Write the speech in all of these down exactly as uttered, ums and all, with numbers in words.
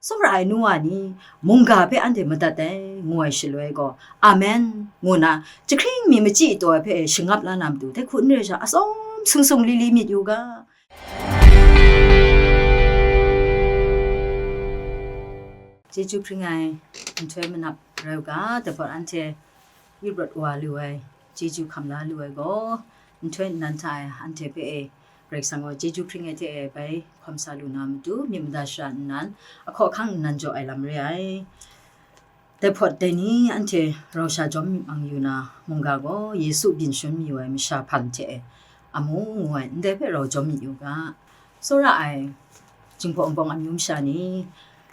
Tsawra ai nu wa ni, mungga hpe anhte madat ai, ngu ai shaloi gaw, Amen, ngu na, jahkring mi machyi taw ai hpe shangap la na matu, dai hku n rai sha, atsawm sung sung li li myit yu ga. Chyeju hpring ai nhtoi manap rai u ga, dai hpawt anhte yu rawt wa lu ai, chyeju hkam la lu ai gaw, nhtoi nnan hta e anhte hpe e, Karai Kasang gaw chyeju hpring ai hte e bai hkawm sa lu na matu, myit mada shara nnan, ahkaw ahkang nnan jaw ai lam re ai. Dai hpawt dai ni anhte rau sha jawm myit mang yu na, mungga gaw Yesu byin shangun mayu ai masha hpan hte e amu ngu ai, ndai hpe rau jawm myit yu ga. Tsawra ai Jinghpaw Wunpawng amyu masha ni,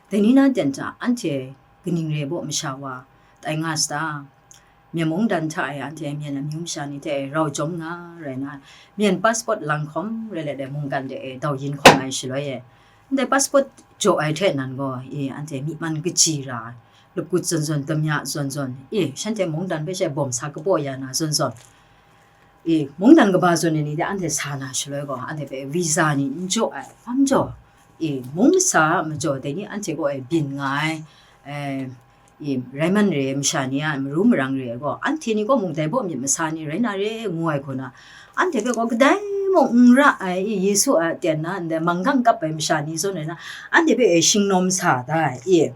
dai ni na ten hta anhte kaning re baw masha wa tai nga sata? Myen mungdan hta e anhte myen amyu masha ni hte rau jawm nga rai na, myen passport lang hkawm rai let ai mungkan de e dau yin hkawm ai shaloi e, ndai passport jaw ai hte nan gaw, e, anhte myi man kaji ra ai, lupgut zawn zawn, damya zawn zawn, e, shanhte mungdan hpe she bawm sa kapaw ya na zawn zawn, e, mungdan kaba zawn ai ni de anhte sa na shaloi gaw, anhte hpe visa ni n jaw ai, hpa n jaw, e, mung masa a majaw dai ni anhte kaw e byin nga ai, e, e, rai man re ai masha ni a maru marang re ai gaw, anhte ni kaw mung dai baw myit masa ni rai na re, ngu ai hku na, anhte hpe gaw kadai mung n ra ai, e, Yesu a ten na ndai manggang kap ai masha ni zawn rai na, anhte hpe e shingnawm sa da ai, e.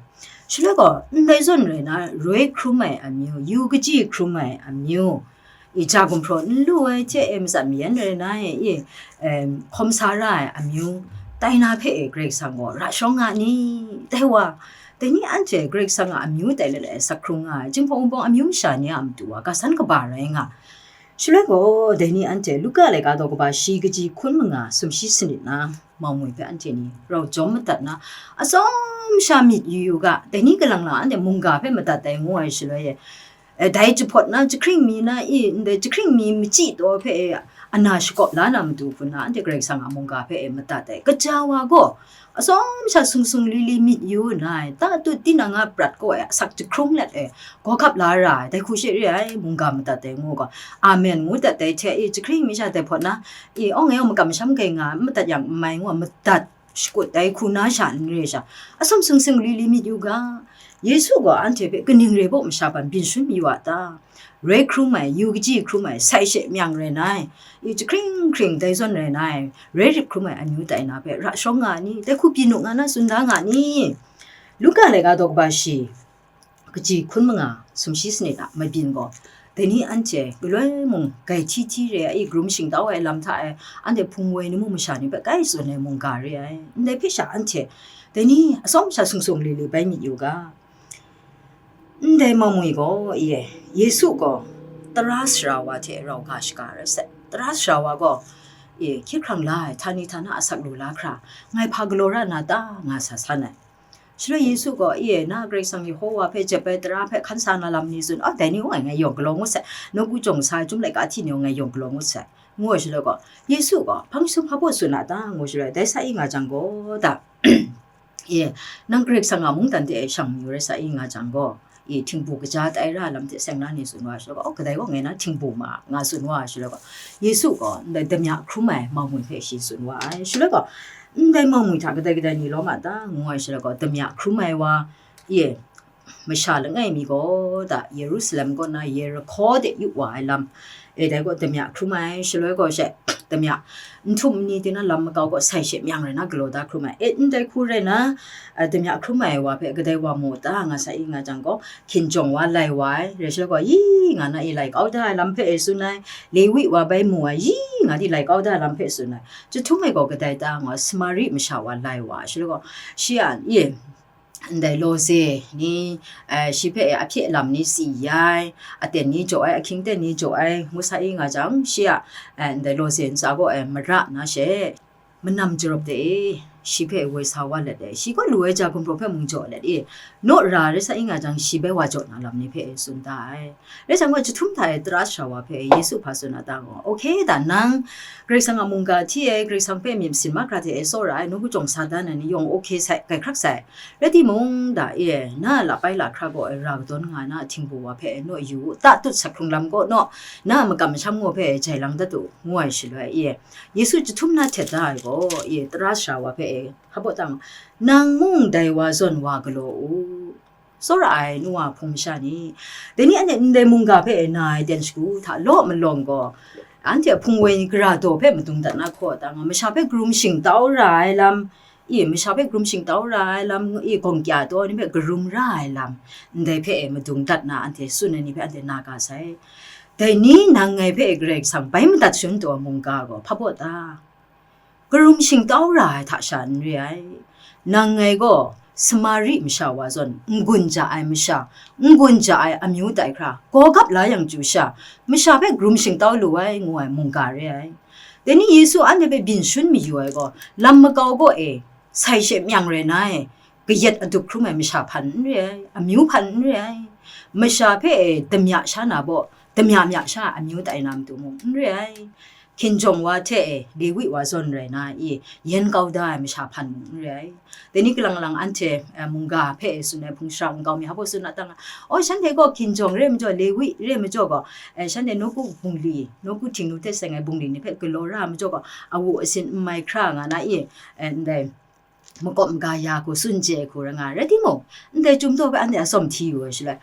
Shaloi gaw, ndai zawn rai na, roi hkrum ai amyu, yu kaji hkrum ai amyu, e, ja gumhpraw n lu ai hte e, matsat mayan rai na e, e, em, hkawm sa ra ai amyu, tai na hpe e Karai Kasang gaw ra sharawng nga ni? Dai wa, dai ni anhte Karai Kasang a amyu tai let ai asak hkrung nga ai, Jinghpaw Wunpawng amyu masha ni a matu wa, ga san kaba rai nga. Shaloi gaw, dai ni anhte Luka laika daw kaba shi kaji hkun manga sumshi sanit na, Mau Ngwi hpe anhte ni rau jawm madat na, atsawm sha myit yu yu ga, dai ni kalang lang anhte mungga hpe madat ai ngu ai shaloi e, e, dai jahpawt na jahkring mi na e, ndai jahkring mi machyi taw hpe e, ana shakawp la na matu hku na, anhte Karai Kasang a mungga hpe e madat ai. Kaja wa gaw, atsawm sha sung sung li li myit yu nna, ta tut tinang a prat kaw e asak jahkrung let e, gawgap la ra ai, dai hku she re ai, mungga madat ai ngu gaw, Amen ngu dat ai hte e, jahkring mi sha dai hpawt na, e, awng e awng makam masham grai nga, n madat yang n mai ngu a, madat shakut ai hku na sha n re sha, atsawm sung sung li li myit yu ga. Yesu gaw anhte hpe kaning re baw masha hpan byin shangun mayu a ta? Roi hkrum ai, yu kaji hkrum ai, sai she myang rai na ai, e, jahkring hkring dai zawn rai na ai, roi rip hkrum ai amyu tai na hpe ra sharawng nga ni? Dai hku byin u nga na tsun da nga ni? Luka laika daw kaba shi, kaji hkun manga sumshi sanit a mabyin gaw, dai ni anhte galoi mung grai hti hti re ai, e, karum shingtau ai lam hta e, anhte hpung woi ni mung masha ni hpe kai tsun ai mungga re ai. Ndai hpe sha anhte dai ni atsawm sha sung sung li li bai myit yu ga. Ndai Mau Ngwi gaw, e, Yesu gaw tara sara wa hte rau ga shaga rai sai. Tara sara wa gaw, e, hkye hkrang la ai, htani htana asak lu la hkra, ngai hpa galaw ra na ta, nga sa san ai. Shaloi Yesu gaw, e, na Karai Kasang Yehowa hpe jep ai tara hpe hkan sa na lam ni tsun, a, dai ni gaw ngai, ngai yawng galaw ngut sai, nawku jawng sa ai chyum laika hti ni gaw ngai yawng galaw ngut sai, ngu ai shaloi gaw, Yesu gaw, hpang jahtum hpa baw tsun a ta, ngu shaloi, dai sa i nga jang gaw, da, e, nang Karai Kasang a mungdan de e shang mayu rai sa i nga jang gaw, e, htingbu kaja tai ra lam hte seng na ni tsun wa ai shaloi gaw, oh, kadai gaw ngai na htingbu ma, nga tsun wa ai shaloi gaw, Yesu gaw ndai damya hkrum ai Mau Ngwi hpe shi tsun wa ai. Shaloi gaw, ndai Mau Ngwi hta kadai kadai ni lawm a ta, ngu ai shaloi gaw, damya hkrum ai wa, e, masha langai mi gaw da, Yerusalem kaw na Yerihko de yu wa ai lam, e, dai gaw damya hkrum ai, shaloi gaw she, damya, n htum n ni, tinang lam makau gaw sai she myang rai na galaw da hkrum ai. E, ndai hku rai na, a, damya hkrum ai wa hpe kadai wa mu ta, nga sa i nga jang gaw, hkinjawng wa lai wa ai, rai shaloi gaw, yi nga na i lai kau da ai lam hpe e tsun ai, Lewi wa bai mu ai, yi nga di lai kau da ai lam hpe tsun ai. Jahtum e gaw kadai ta nga, Samari masha wa lai wa ai, shaloi gaw, shi a, e, ndai lawze ni, eh, shi hpe ahpye lam ni tsi ya ai, aten ni jaw ai, ahkying ten ni jaw ai, ngu sa i nga jang, shi a, eh, ndai lawze ntsa gaw, eh, mara na she, manam jarawp de e, shi hpe woi sa wa let e, shi gaw lu ai ja gumhpraw hpe mung jaw let e, naw ra rai sa i nga jang, shi bai wa jaw na lam ni hpe tsun da ai. Rai jang gaw, jahtum hta e tara sara wa hpe Yesu hpa tsun a ta gaw, "Okay, da nang Karai Kasang a mungga hti ai, Karai Kasang hpe myit masin mahkra hte e tsawra ai, nawku jawng sa da na ni yawng okay sai, grai hkrak sai. Rai timung, da e, na a lapai lahkra gaw e ra kadawn nga ai na a htingbu wa hpe e naw yu u, ta tut sak hkrung lam gaw naw, na a makam masham gaw hpe e jai lang dat u," ngu ai shaloi e, Yesu jahtum na htet da ai gaw e, tara sara wa hpe Hpa baw tang, nang mung dai wa zawn wa galaw u. Tsawra ai nu wa hpung masha ni, dai ni anhte ndai mungga hpe na ai ten shagu hta law malawng gaw, anhte a hpung woi ni gara daw hpe madung dat na hkaw tang, masha hpe karum shingtau ra ai lam, i, masha hpe karum shingtau ra ai lam, i, gawng kya taw ni hpe karum ra ai lam, ndai hpe e madung dat na anhte tsun ai ni hpe anhte na ga sai. Dai ni nang ngai hpe e Karai Kasang bai madat shangun taw ai mungga gaw hpa baw ta? Karum shingtau ra ai hta sha n re ai. Nang ngai gaw Samari masha wa zawn n-gun ja ai masha, n-gun ja ai amyu tai hkra, gaw gap la yang chyu sha, masha hpe karum shingtau lu ai, ngu ai mungga re ai. Dai ni Yesu anhte hpe byin shun mayu ai gaw, lam makau gaw e, sai she myang rai na e, kayat adup hkrum ai masha hpan n re ai, amyu hpan n re ai. Masha hpe e damya sha na baw, damya mya sha ai amyu tai na matu mung n re ai. Hkinjawng wa hte e, Lewi wa zawn rai na i, yen kau da ai masha hpan mung n re ai. Dai ni kalang lang anhte, eh, mungga hpe e tsun ai hpung sha nkau mi hpa baw tsun a tang, o, shanhte gaw hkinjawng re ai majaw, Lewi re ai majaw gaw, eh, shanhte nawku bungli, nawku htingnu hte seng ai bungli ni hpe galaw ra ai majaw gaw, awu asin n mai hkra nga na i, eh, ndai makawp maga ya hku tsun chye ai hku rai nga ai. Rai timung, ndai Chyum daw hpe anhte a tsawm hti yu ai shaloi,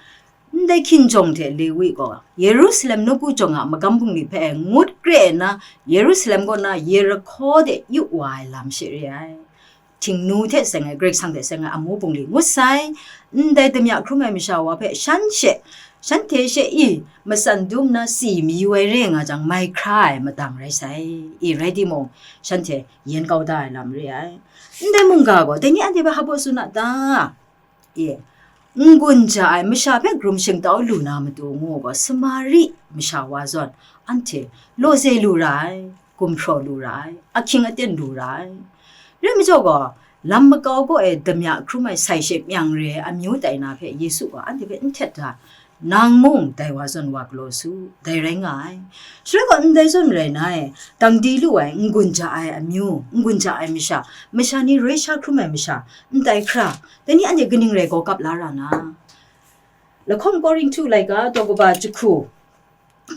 ndai hkinjawng hte Lewi gaw Yerusalem nawku jawng a magam bungli hpe ngut kre nna, Yerusalem kaw na Yerihko de yu wa ai lam she re ai. Htingnu hte seng ai, Karai Kasang hte seng ai amu bungli ngut sai, ndai damya hkrum ai masha wa hpe shan she, shanhte she i matsan dum nna si mayu ai re nga jang, mai hkra ai madang rai sai. I rai timung, shanhte yen kau da ai lam re ai. Ndai mungga gaw, dai ni anhte hpe hpa baw tsun a ta? E, n-gun ja ai masha hpe karum shingtau lu na matu ngu gaw, Samari masha wa zawn anhte lawze lu ra ai, gumhpraw lu ra ai, ahkying aten lu ra ai. Rai majaw gaw, lam makau gaw e damya hkrum ai sai she myang re ai amyu tai na hpe Yesu gaw anhte hpe n htet da, nang mung dai wa zawn wa galaw su, dai rai nga ai. Shaloi gaw ndai zawn rai na e, dang di lu ai, n-gun ja ai amyu, n-gun ja ai masha, masha ni roi sha hkrum ai masha, ndai hkra, dai ni anhte kaning rai gaw kap la ra na? Lahkawng Korinhtu laika daw kaba jahku,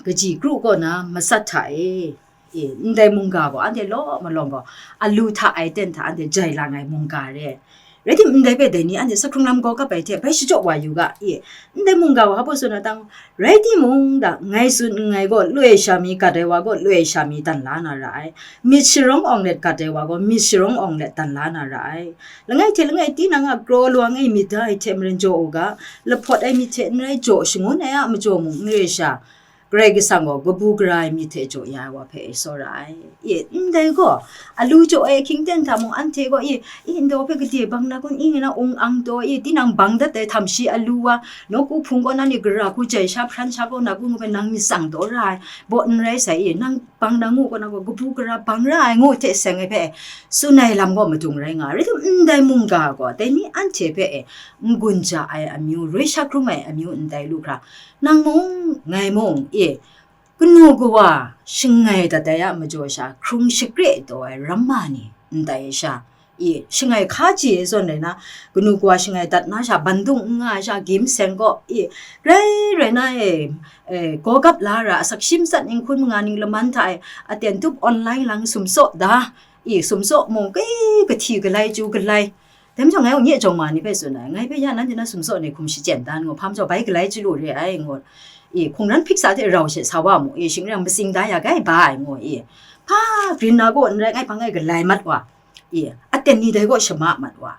kaji kru kaw na matsat hta e, e, ndai mungga gaw anhte law malawng gaw, alu hta ai ten hta anhte jai lang ai mungga re. Rai tim, ndai hpe dai ni anhte sahkrung lam gaw kap ai hte bai shachyaw wa yu ga, e, ndai mungga wa hpa baw tsun a tang, rai timung, da, ngai tsun nngai gaw, loi sha mi gat ai wa gaw, loi sha mi dan la na ra ai. Myit sharawng awng let gat ai wa gaw, myit sharawng awng let dan la na ra ai. Langai hte langai tinang a kraw lawang e myit da ai hte maren jaw u ga, lahpawt ai myit hte n rai jaw shangun ai a majaw mung n re sha, Karai Kasang gaw kabu gara ai myit hte jaw ya ai wa hpe e tsawra ai. E, ndai gaw, alu jaw ai ahkying ten hta mung anhte gaw, e, e, ndaw hpe gade bang na kun, i, ngai na ung ang taw, e, tinang bang dat ai htam shi alu wa, nawku hpung kaw na ni gara hku jai sha hpran sha kaw na kun, ngu hpe nang myit tsang taw ra ai, baw n rai sai, e, nang bang na ngu kaw na gaw, kabu gara bang ra ai ngu hte seng ai hpe, tsun ai lam gaw madung rai nga ai. Rai tim, ndai mungga gaw, dai ni anhte hpe e, n-gun ja ai amyu, roi sha hkrum ai amyu ndai lu hkra, nang mung, ngai mung, e, kanu kawa shangai dat ai a majaw sha, hkrung shakre taw ai ramma ni ndai sha, e, shangai hkaji ai zawn rai na, kanu kawa shangai dat na sha, bandung n nga ai sha, gim seng gaw, e, rai rai na, e, e, gaw kap la ra, asak shi matsat ning hkun manga ning laman hta e, aten tup online lang sumsaw da, e, sumsaw mung, kai, kahti galai, chyu galai. Dai majaw ngai gaw nye jawng ma ni hpe tsun ai, ngai hpe ya nanhte na sumsaw ni hkum shachyen dan ngu, hpa majaw bai galai chyalu re ai ngu, e, hkungran hpiksa hte rau she sa wa mu, e, shing rai yang matsing da ya gai ba ai ngu, e, hpa, grin na gaw n rai, ngai hpang e galai mat wa, e, aten ni dai gaw shama mat wa.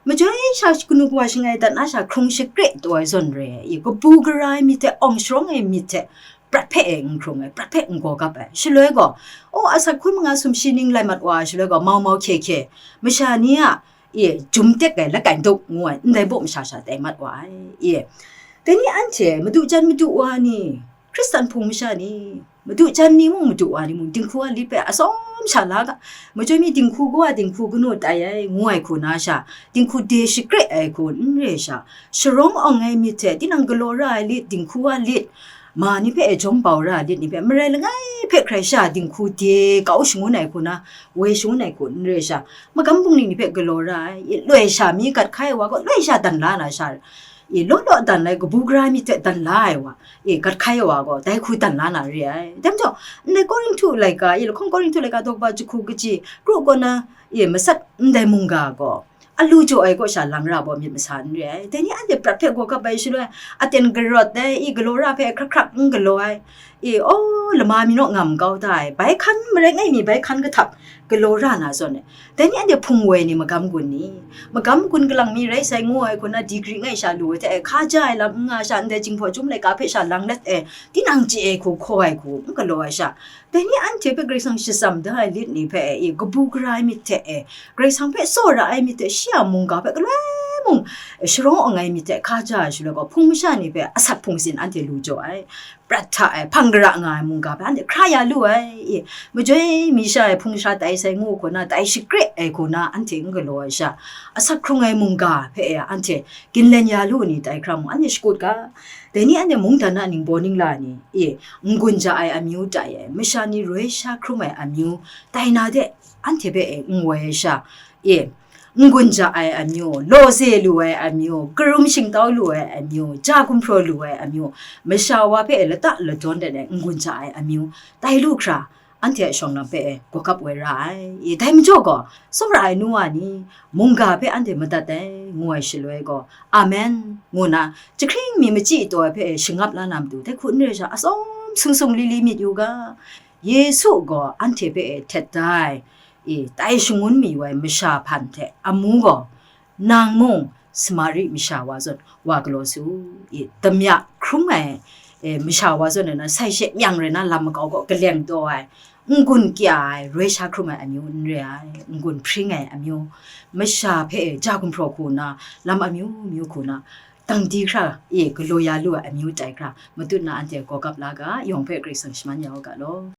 Majoi sha kanu kawa shangai dat na sha hkrung shakre taw ai zawn re ai, e, kabu gara ai myit hte, awng sharawng ai myit hte, prat hpe e n hkrung ai, prat hpe n gaw kap ai. Shaloi gaw, o, asak hkun manga sumshi ning lai mat wa ai shaloi gaw, mau mau hkye hkye, masha ni a, e, jum tek ai, lakai duk ngu ai, ndai baw masha sha tai mat wa ai, e. Dai ni anhte, madu jan madu wa ni, Hkristan hpung masha ni, madu jan ni mung, madu wa ni mung, dinghku a lit hpe atsawm sha la ga, majoi mi dinghku kawa dinghku kanu tai ai, ngu ai hku na sha, dinghku de shakre ai hku n re sha, sharawng awng ai myit hte, tinang galaw ra ai lit, dinghku a lit, ma ni hpe e jawm bau ra ai lit ni hpe, marai langai hpe hkrai sha, dinghku de kau shangun ai hku na, woi shangun ai hku n re sha, magam bungli ni hpe galaw ra ai, loi sha mi gat hkai ai wa gaw, loi sha dan la na sha, E, law law dan lai, kabu gara ai myit hte dan la ai wa, e, gat hkai ai wa gaw, dai hku dan la na re ai. Dai majaw, ndai Korinhtu laika, e, lahkawng Korinhtu laika daw kaba jahku kaji, kru kaw na, e, matsat ndai mungga gaw, a lu jaw ai kaw sha lang ra baw myit masa n re ai. Dai ni anhte prat hpe gaw kap ai shaloi, aten garawt ai, e, galaw ra hpe hkrak hkrak n galaw ai, e, aw, lama mi naw ngam kau da ai, bai hkan marai ngai mi, bai hkan kahtap galaw ra na zawn e, dai ni anhte hpung woi ni magam gun ni, magam gun kalang mi rai sai ngu ai hku na, degree ngai sha lu ai hte e, hkaja ai lam n nga sha, ndai Jinghpaw Chyum laika hpe sha lang let e, tinang chye ai hku, hkaw ai hku, n galaw ai sha, dai ni anhte hpe Karai Kasang shatsam da ai lit ni hpe e, e, kabu gara ai myit hte e, Karai Kasang hpe tsawra ai myit hte, shi a mungga hpe galoi mung sharawng ang ai myit hte hkaja ai shaloi gaw, hpung masha ni hpe asak hpung sin anhte lu jaw ai. Prat hta ai, hpang gara nga ai mungga hpe anhte hkra ya lu ai. E, majoi mi sha ai hpung sha tai sai ngu hku na, tai shakre ai hku na anhte n galaw ai sha, asak hkrung ai mungga hpe e anhte ginlen ya lu ni tai hkra mung, anhte shakut ga. Dai ni anhte mungdan a ningbaw ningla ni, e, n-gun ja ai amyu tai ai, masha ni roi sha hkrum ai amyu tai na de, anhte hpe e n woi ai sha, e, n-gun ja ai amyu, lawze lu ai amyu, karum shingtau lu ai amyu, ja gumhpraw lu ai amyu, masha wa hpe lata ladawn dat ai n-gun ja ai amyu, tai lu hkra, anhte a shawng lam hpe e gawgap woi ra ai. E, dai majaw gaw, tsawra ai nu wa ni, mungga hpe anhte madat ai, ngu ai shaloi gaw, Amen, ngu na, jahkring mi machyi taw ai hpe e shangap la na matu, dai hku n re sha, atsawm sung sung li li myit yu ga, Yesu gaw anhte hpe e htet da ai, e, tai shangun mayu ai masha hpan hte amu gaw, nang mung Samari masha wa zawn wa galaw su, e, damya hkrum ai, e, masha wa zawn rai na, sai she myang rai na, lam makau gaw kaleng taw ai, n-gun kya ai, roi sha hkrum ai amyu n re ai, n-gun hpring ai amyu, masha hpe e ja gumhpraw hku nna, lam amyu myu hku nna, dang di hkra, e, galaw ya lu ai amyu tai hkra, matut na anhte gawgap la ga, yawng hpe Karai Kasang shaman ya u ga law.